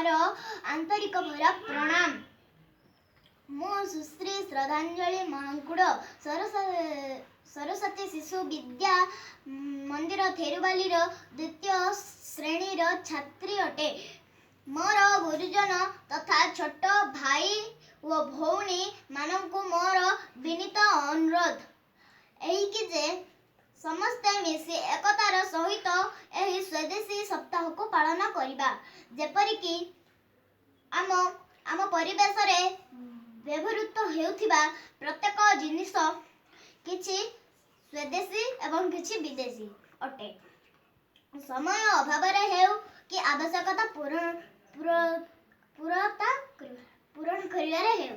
ମୋର ଆନ୍ତରିକ ଭରା ପ୍ରଣାମ। ମୁଁ ସୁଶ୍ରୀ ଶ୍ରଦ୍ଧାଞ୍ଜଳି ମହାଙ୍କୁଡ଼, ସରସ୍ୱତୀ ଶିଶୁ ବିଦ୍ୟା ମନ୍ଦିର, ଥେରୁବାଲିର ଦ୍ୱିତୀୟ ଶ୍ରେଣୀର ଛାତ୍ରୀ ଅଟେ। ମୋର ଗୁରୁଜନ ତଥା ଛୋଟ ଭାଇ ଓ ଭଉଣୀମାନଙ୍କୁ ମୋର ବିନୀତ ଅନୁରୋଧ ଏହିକି ଯେ ସମସ୍ତେ ମିଶି ଏକତାର ସହିତ ଏହି ସ୍ୱଦେଶୀ ସପ୍ତାହକୁ ପାଳନ କରିବା। ଯେପରିକି ଆମ ପରିବେଶରେ ବ୍ୟବହୃତ ହେଉଥିବା ପ୍ରତ୍ୟେକ ଜିନିଷ କିଛି ସ୍ୱଦେଶୀ ଏବଂ କିଛି ବିଦେଶୀ ଅଟେ। ସମୟ ଅଭାବରେ ହେଉ କି ଆବଶ୍ୟକତା ପୂରତା ପୂରଣ କରିବାରେ ହେଉ,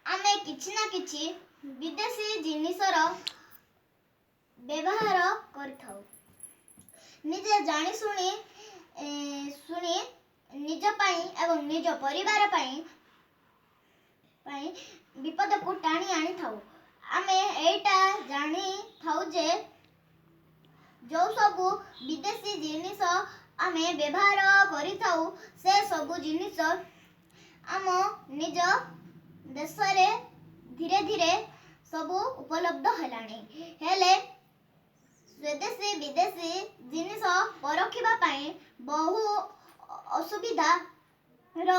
ଆମେ କିଛି ନା କିଛି ବିଦେଶୀ ଜିନିଷର ବ୍ୟବହାର କରିଥାଉ। ନିଜେ ଜାଣି ଶୁଣି ନିଜ ପାଇଁ ଏବଂ ନିଜ ପରିବାର ପାଇଁ ବିପଦକୁ ଟାଣି ଆଣିଥାଉ। ଆମେ ଏଇଟା ଜାଣିଥାଉ ଯେ ଯେଉଁ ସବୁ ବିଦେଶୀ ଜିନିଷ ଆମେ ବ୍ୟବହାର କରିଥାଉ, ସେ ସବୁ ଜିନିଷ ଆମ ନିଜ ଦେଶରେ ଧୀରେ ଧୀରେ ସବୁ ଉପଲବ୍ଧ ହେଲାଣି। ହେଲେ ସ୍ୱଦେଶୀ ବିଦେଶୀ ଜିନିଷ ପରଖିବା ପାଇଁ ବହୁ ଅସୁବିଧାର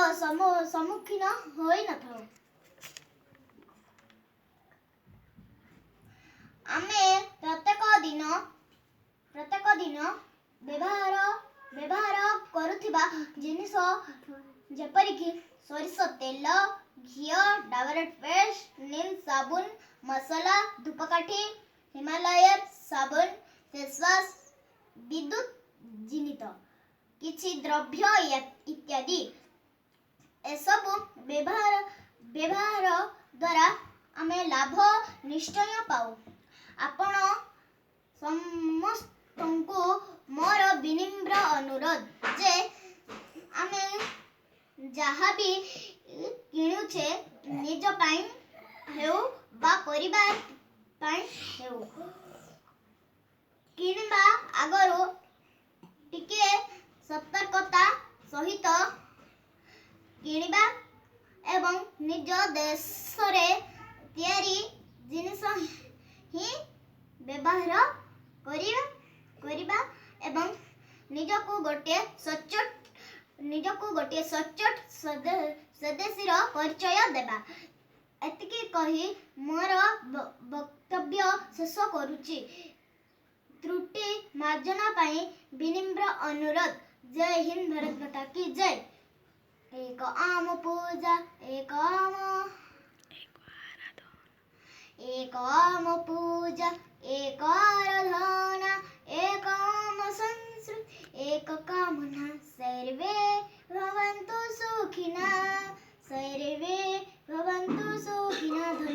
ସମ୍ମୁଖୀନ ହୋଇନଥାଉ। ଆମେ ପ୍ରତ୍ୟେକ ଦିନ ବ୍ୟବହାର କରୁଥିବା ଜିନିଷ ଯେପରିକି ସୋରିଷ ତେଲ, ଘିଅ, ଡାବର ପେଷ୍ଟ, ନିମ୍ ସାବୁନ, ମସଲା, ଧୂପକାଠି, ହିମାଲୟର ସାବୁନ, ଫେସୱାଶ, ବିଦ୍ୟୁତ ଜିନିତ କିଛି ଦ୍ରବ୍ୟ ଇତ୍ୟାଦି, ଏସବୁ ବ୍ୟବହାର ଦ୍ୱାରା ଆମେ ଲାଭ ନିଶ୍ଚୟ ପାଉ। ଆପଣ ସମସ୍ତଙ୍କୁ ମୋର ବିନମ୍ର ଅନୁରୋଧ ଯେ ଆମେ ଯାହା ବି କିଣୁଛେ, ନିଜ ପାଇଁ ହେଉ ବା ପରିବାର ପାଇଁ ହେଉ, କିଣିବା ଆଗରୁ ଟିକିଏ ସତର୍କତା ସହିତ କିଣିବା ଏବଂ ନିଜ ଦେଶରେ ତିଆରି ଜିନିଷ ହିଁ ବ୍ୟବହାର କରିବା ଏବଂ ନିଜକୁ ଗୋଟିଏ ସଚ୍ଚୋଟ ସ୍ୱଦେଶୀର ପରିଚୟ ଦେବା। ଏତିକି କହି ମୋର ବକ୍ତବ୍ୟ ଶେଷ କରୁଛି। ତ୍ରୁଟି ମାର୍ଜନା ପାଇଁ ବିନମ୍ର ଅନୁରୋଧ। ଜୟ ହିନ୍ଦ, ଭାରତ ମାତା କି ଜୟ। ଏକ ଆମ ପୂଜା, ଏକ ଆମ ପୂଜା, ଏକ ଆରାଧନା, ଏକ ଆମ ସଂସ୍କୃତି, ଏକ କାମନା, ସର୍ବେ